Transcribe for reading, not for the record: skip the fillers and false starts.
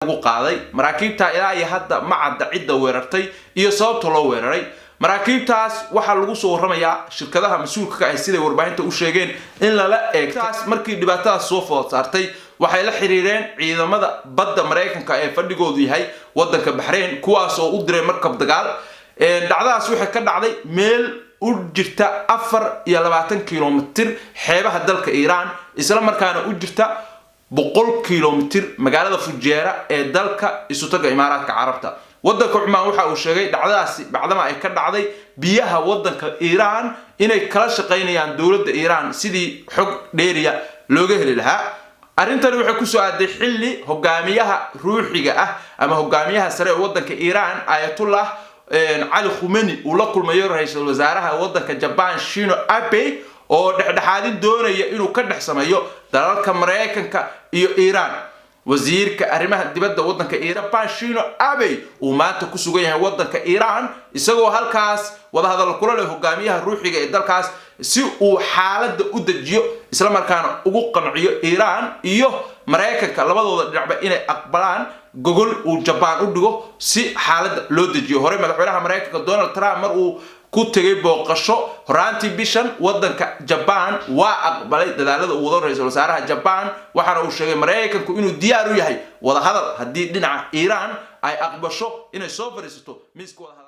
Lagu qaaday maraakiibta ilaa iyo hadda ma cadda cidda weerartay iyo sababta loo weeraray maraakiibtaas. Waxaa lagu soo warramayaa shirkadaha mas-uulka ka ah, siday warbaahinta u sheegeen, in lala eegtaas. Markii dhibaatadaas soo food saartay, waxay la xiriireen ciidamada badda Maraykanka ee fadhigoodu yahay wadanka Baxrayn, kuwaas oo u diray markab dagaal. Dhacdadaas waxay ka dhacday meel u jirta 24 kilomitir xeebaha dalka Iiraan, isla markaana u jirta 100 kilomitir magaalada Fujeera ee dalka Isutaga Imaaraadka Carabta. Wadanka Cumaan waxa uu sheegay dhacdadaasi bacdama ay ka dhacday biyaha wadanka Iiraan inay kala shaqaynayaan dowladda Iiraan sidii xog dheeriya looga heli lahaa. Arrintani waxay kusoo aaday xilli hogaamiyaha ruuxiga ah ama hogaamiyaha sare ee wadanka Iiraan, Ayatullah Cali Khumeni, uu la kulmayo ra-iisul wasaaraha wadanka Jaban, Shinzo Abe, oo dhexdhexaadin doonaya inuu ka dhex sameeyo dalalka Maraykanka iyo Iiraan. Wasiirka arrimaha dibadda wadanka Jaban, Shinzo Abe, uu maanta ku sugan yahay wadanka Iiraan, isagoo halkaas wadahadal kula leh hogaamiyaha ruuxiga ee dalkaas si uu xaaladda u dejiyo, isla markaana ugu qanciyo Iiraan iyo Maraykanka labadooda dhinacba inay aqbalaan gogol uu Jabaan u dhigo si xaaladda loo dejiyo. Horey madaxweynaha Maraykanka Donald Trump mar uu ku tegay booqasho horaantii bishan wadanka Jabaan waa aqbalay dadaalada uu wado ra-iisul wasaaraha Jabaan, waxaana uu sheegay Maraykanku inuu diyaar u yahay wadahadal haddii dhinaca Iiraan ay aqbasho inay soo fadhiisato miiska wadahadal.